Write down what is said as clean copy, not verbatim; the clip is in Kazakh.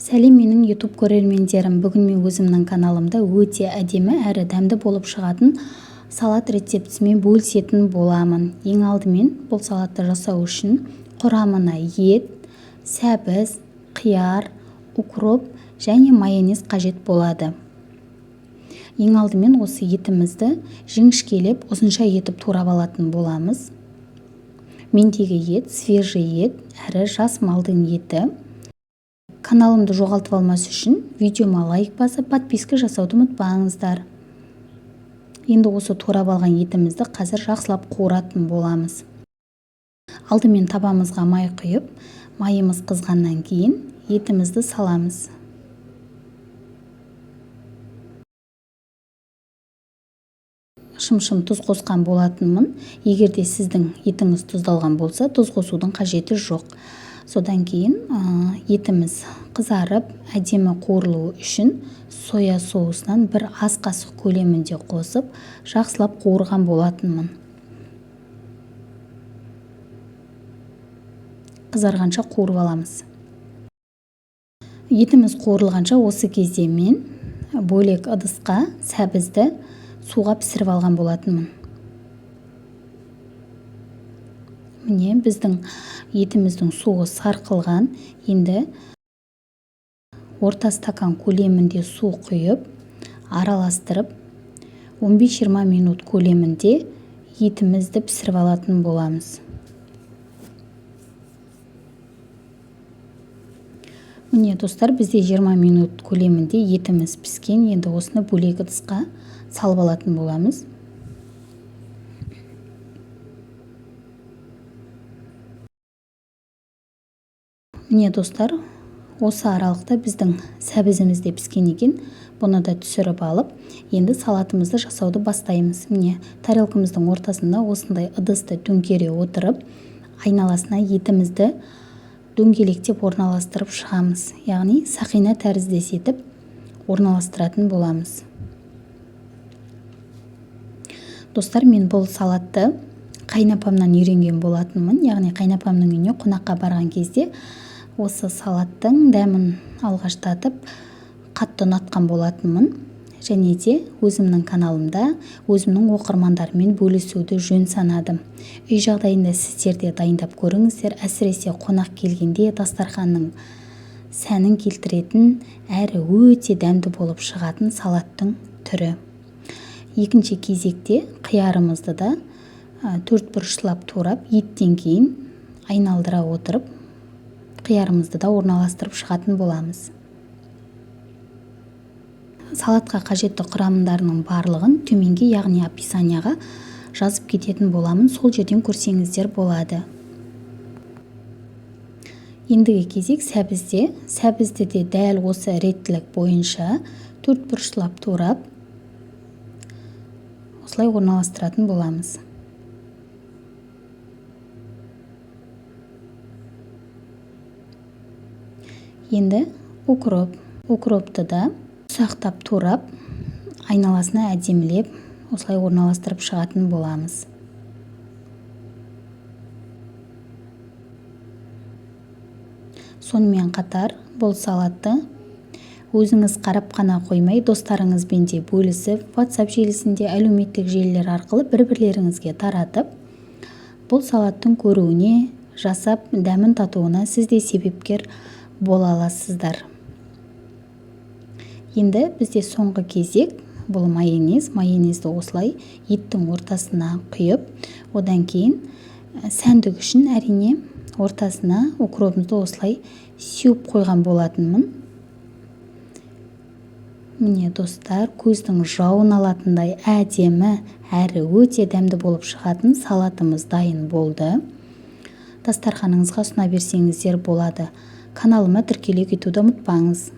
Сәлем, менің YouTube көрермендерім! Бүгін мен өзімнің каналымда өте әдемі әрі дәмді болып шығатын салат рецептісімен бөлісетін боламын. Ең алдымен бұл салатты жасау үшін құрамына ет, сәбіз, қияр, укроп және майонез қажет болады. Ең алдымен осы етімізді жіңішкелеп, ұзынша етіп турап алатын боламыз. Мендегі ет свежий ет, әрі жас малдың еті. Каналымды жоғалтып алмас үшін видеома лайк басып, подписка жасауды ұмытпаңыздар. Енді осы турап алған етімізді қазір жақсылап қуыратын боламыз. Алдымен табамызға май құйып, майымыз қызғаннан кейін етімізді саламыз. Шым-шым тұз қосқан болатынмын. Егер де сіздің етіңіз тұздалған болса, тұз қосудың қажеті жоқ. Содан кейін етіміз қызарып, әдемі қуырылуы үшін соя соусынан бір ас қасық көлемінде қосып, жақсылап қуырған болатынмын. Қызарғанша қуырып аламыз. Етіміз қуырылғанша осы кезде мен бөлек ыдысқа сәбізді суға пісіріп алған болатынмын. Міне, біздің етіміздің суы сарқылған. Енді орта стакан көлемінде су құйып, араластырып, 15-20 минут көлемінде етімізді пісіріп алатын боламыз. Міне, достар, бізде 20 минут көлемінде етіміз піскен. Енді осыны бөлек ыдысқа салып алатын боламыз. Міне, достар, осы аралықта біздің сәбізіміз де піскен екен. Бұны да түсіріп алып, енді салатымызды жасауды бастаймыз. Міне, тарелкамыздың ортасында осындай ыдысты төңкере отырып, айналасына етімізді дөңгелектеп орналастырып шығамыз. Яғни сақина тәріздес етіп орналастыратын боламыз. Достар, мен бұл салатты қайынапамнан үйренген болатынмын. Яғни қайынапамның үйіне қонаққа барған кезде осы салаттың дәмін алғаш татып, қатты ұнатқан болатынмын. Және де өзімнің каналымда өзімнің оқырмандарыммен бөлісуді жөн санадым. Үй жағдайында сіздер де дайындап көріңіздер. Әсіресе қонақ келгенде дастарханның сәнін келтіретін әрі өте дәмді болып шығатын салаттың түрі. Екінші кезекте қиярымызды да төрт бұрышлап турап, еттен кейін айналдыра отырып, қиярымызды да орналастырып шығатын боламыз. Салатқа қажетті құрамдарының барлығын төменге, яғни описанияға жазып кететін боламын. Сол жерден көрсеңіздер болады. Ендігі кезек сәбізде. Сәбізді де дәл осы реттілік бойынша төрт бұрышлап турап, осылай орналастыратын боламыз. Енді укроп. Укропты да ұсақтап турап, айналасына әдемілеп осылай орналастырып шығатын боламыз. Сонымен қатар бұл салатты өзіңіз қарап қана қоймай, достарыңызбен де бөлісіп, WhatsApp желісінде, әлеуметтік желілер арқылы бір-бірлеріңізге таратып, бұл салаттың көруіне, жасап, дәмін татуына сіз де себепкер бола аласыздар. Енді бізде соңғы кезек бұл майонез. Майонезді осылай еттің ортасына құйып, одан кейін сәндік үшін әрине ортасына укробымызды осылай сеуіп қойған болатынмын. Міне, достар, көздің жауын алатындай әдемі әрі өте дәмді болып шығатын салатымыз дайын болды. Дастарханыңызға ұсына берсеңіздер болады. Каналыма тіркеле кетуді ұмытпаңыз.